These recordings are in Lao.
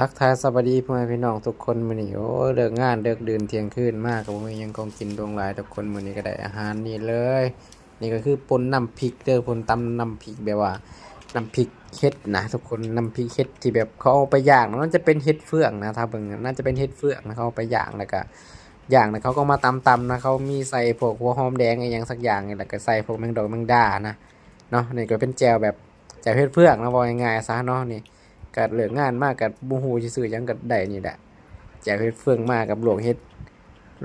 ທັກທາຍສະບາຍດີພໍ່ແມ່ພີ່ນ້ອງທຸກຄົນ. ມື້ນີ້ ໂອ້ຍ ເລີກງານເດິກດື່ນທ່ຽງຄືນມາ ກໍບໍ່ມີຫຍັງຂອງກິນຫຼວງຫຼາຍທຸກຄົນ. ມື້ນີ້ກໍໄດ້ອາຫານນີ້ເລີຍ ນີ້ກໍຄືປົ່ນນ້ຳພິກເດີ ປົ່ນຕຳນ້ຳພິກ ແບບວ່ານ້ຳພິກເຫັດນະທຸກຄົນ. ນ້ຳພິກເຫັດທີ່ແບບເຂົາເອົາໄປຍ່າງນະ ມັນຈະເປັນເຫັດເຟືອງນະ ຖ້າເບິ່ງນະ ໜ້າຈະເປັນເຫັດເຟືອງນະ ເຂົາເອົາໄປຍ່າງ ແລ້ວກໍຍ່າງ ແລ້ວເຂົາກໍມາຕຳໆນະ ເຂົາມີໃສ່ພວກຫົວຫອມແດງອີ່ຫຍັງສັກຢ່າງນີ້ ແລ້ວກໍໃສ່ພວກແມງດອກແມງດານະເນາະ. ນີ້ກໍເປັນແຈ່ວແບບ ແຈ່ວເຫັດເຟືອງເນາະ ເວົ້າງ່າຍໆຊະເນາະ. ນີ້ກໍເລີກງານມາກໍບໍ່ຮູ້ຊິຊື້ຫຍັງ ກໍໄດ້ນີ້ແຫຼະ ແຈ່ວເຫັດເຟືອງມາກັບລວກເຫັດ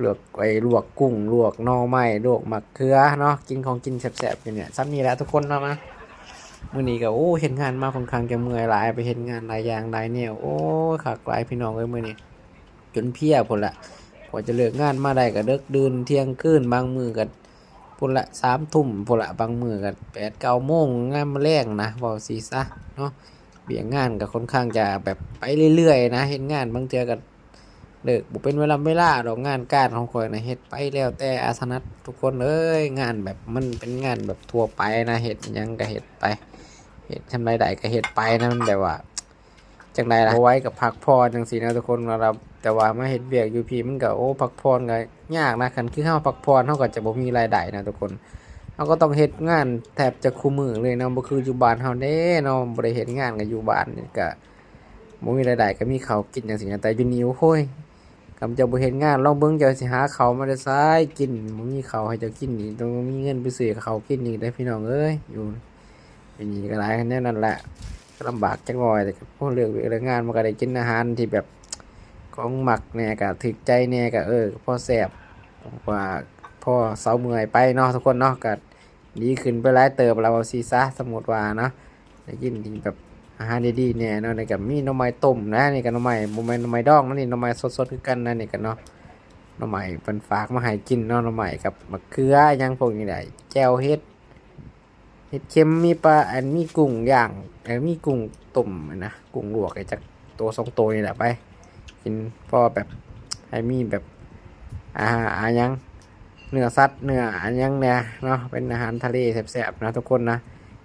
ລວກ ໄອ້ ລວກກຸ້ງ ລວກໜໍ່ໄມ້ ລວກໝາກເຂືອເນາະ. ກິນຂອງກິນແຊບໆຢູ່ນີ້ ສ່ຳນີ້ແຫຼະທຸກຄົນເນາະ. ມາ ມື້ນີ້ກໍ ໂອ້ ເຮັດງານມາຂ້ອນຂ້າງຈະເມື່ອຍຫຼາຍ ໄປເຮັດງານຫຼາຍຢ່າງຫຼາຍແນວ ໂອ້ຍ ຄັກຫຼາຍພີ່ນ້ອງເອີຍ ມື້ນີ້ ຈົນເພຍພຸ້ນລະ. ກວ່າຈະເລີກງານມາໄດ້ກໍເດິກດື່ນທ່ຽງຄືນ ບາງມື້ກໍພຸ້ນລະ ສາມທຸ່ມພຸ້ນລະ ບາງມື້ກໍແປດເກົ້າໂມງ ຍາມແລງນະ ເວົ້າຊີ້ຊະເນາະ. ວຽກງານກໍຂ້ອນຂ້າງຈະແບບໄປເລື້ອຍໆນະ ເຮັດງານບາງເທື່ອກໍເລີກບໍ່ເປັນເວລາເວລາດອກ. ງານການຂອງຂ້ອຍນະ ເຮັດໄປແລ້ວແຕ່ອາສະໜັດທຸກຄົນເອີຍ. ງານແບບ ມັນເປັນງານແບບທົ່ວໄປນະ ເຮັດຫຍັງກໍເຮັດໄປ ເຮັດທຳໃດໄດ້ກໍເຮັດໄປນະ. ມັນແບບວ່າ ຈັ່ງໃດລະ ບໍ່ໄຫວກໍພັກຜ່ອນຈັ່ງຊີ້ນະທຸກຄົນ. ແຕ່ວ່າມາເຮັດວຽກຢູ່ພີ້ມັນກໍ ໂອ້ ພັກຜ່ອນກໍຍາກນະ. ຄັນຄືເຮົາພັກຜ່ອນ ເຮົາກໍຈະບໍ່ມີລາຍໄດ້ນະທຸກຄົນ. ເຮົາກໍຕ້ອງເຮັດງານແທບຈະຄູ່ມື້ເລີຍເນາະ ບໍ່ຄືຢູ່ບ້ານເຮົາເດ້ເນາະ. ບໍ່ໄດ້ເຮັດງານກໍຢູ່ບ້ານນີ້ກໍບໍ່ມີລາຍໄດ້ ກໍມີເຂົ້າກິນຈັ່ງຊີ້ນະ. ແຕ່ຢູ່ນີ້ ໂອ້ຍ ຄັນເຈົ້າບໍ່ເຮັດງານ ລອງເບິ່ງເຈົ້າຊິຫາເຂົ້າມາແຕ່ໃສກິນ. ບໍ່ມີເຂົ້າໃຫ້ເຈົ້າກິນນີ້ ຕ້ອງມີເງິນໄປຊື້ເຂົ້າກິນອີກເດ້ພີ່ນ້ອງເອີຍ. ຢູ່ ຢູ່ນີ້ກໍຫຼາຍແນວນັ້ນແຫຼະ ກໍລຳບາກຈັກໜ້ອຍ ແຕ່ກໍພໍເລີກວຽກເລີກງານມາກໍໄດ້ກິນອາຫານທີ່ແບບຂອງມັກແດ່ ກໍຖືກໃຈແດ່ ກໍ ເອີ ກໍພໍແຊບ ວ່າພໍເຊົາເມື່ອຍໄປເນາະທຸກຄົນເນາະ. ກໍດີຂຶ້ນໄປຫຼາຍເຕີບແລ້ວ ເວົ້າຊີ້ຊະ. ສົມມຸດວ່າເນາະ ໄດ້ກິນທີ່ແບບອາຫານດີໆແດ່ເນາະ ແລ້ວກໍມີໜໍ່ໄມ້ຕົ້ມນະ. ນີ້ກໍໜໍ່ໄມ້ ບໍ່ແມ່ນໜໍ່ໄມ້ດອງນະ ນີ້ໜໍ່ໄມ້ສົດໆຄືກັນນະ. ນີ້ກໍເນາະ ໜໍ່ໄມ້ເພິ່ນຝາກມາໃຫ້ກິນເນາະ ໜໍ່ໄມ້ກັບໝາກເຂືອຫຍັງພວກນີ້ແຫຼະ ແຈ່ວເຫັດ ເຫັດເຂັມ ມີປາ ອັນ ມີກຸ້ງຍ່າງ ເອີ ມີກຸ້ງຕົ້ມນະ ກຸ້ງລວກ ຈັກໂຕສອງໂຕນີ້ແຫຼະ ໄປກິນ ພໍແບບໃຫ້ມີແບບ ອາ ອາຫຍັງ ເນື້ອສັດ ເນື້ອອັນຫຍັງແດ່ເນາະ ເປັນອາຫານທະເລແຊບໆນະທຸກຄົນນະ.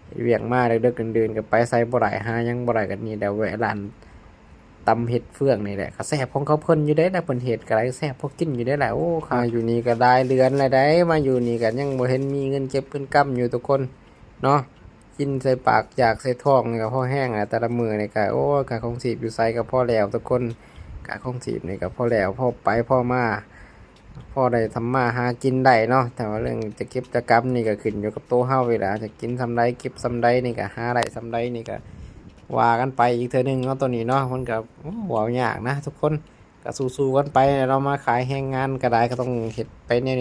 ເຮັດວຽກມາເດິກໆດື່ນໆ ກໍໄປໃສບໍ່ໄດ້ ຫາຫຍັງບໍ່ໄດ້ ກໍນີ້ແຫຼະ ແວະຮ້ານ ຕຳເຫັດເຟືອງນີ້ແຫຼະ ກໍແຊບຂອງເຂົາເພິ່ນຢູ່ເດ້ລະ ເພິ່ນເຮັດກໍໄດ້ແຊບພໍກິນຢູ່ເດ້ລະ. ໂອ້ ຂ້າຢູ່ນີ້ກໍຫຼາຍເດືອນແລ້ວໃດ໋ ມາຢູ່ນີ້ກໍຍັງບໍ່ເຫັນມີເງິນເກັບເງິນກຳຢູ່ທຸກຄົນເນາະ. ກິນໃສ່ປາກຢາກໃສ່ທ້ອງນີ້ກໍພໍແຮງແຫຼະ ແຕ່ລະມື້ນີ້ກໍ ໂອ້ ຄ່າຄອງຊີບຢູ່ໃສກໍພໍແລ້ວທຸກຄົນ ຄ່າຄອງຊີບນີ້ກໍພໍແລ້ວ ພໍໄປພໍມາ ພໍໄດ້ທຳມາຫາກິນໄດ້ເນາະ. ແຕ່ວ່າເລື່ອງຈະເກັບຈະກຳນີ້ກໍຂຶ້ນຢູ່ກັບໂຕເຮົາເວລາຈະກິນສ່ຳໃດ ເກັບສ່ຳໃດນີ້ກໍຫາໄດ້ສ່ຳໃດນີ້ກໍວ່າກັນໄປອີກເທື່ອໜຶ່ງເນາະ. ໂຕນີ້ເນາະ ມັນກໍ ໂອ້ ເວົ້າຍາກນະທຸກຄົນ ກໍສູ້ໆກັນໄປເນາະ. ມາຂາຍແຮງງານກໍໄດ້ ກໍຕ້ອງເຮັດໄປແນວ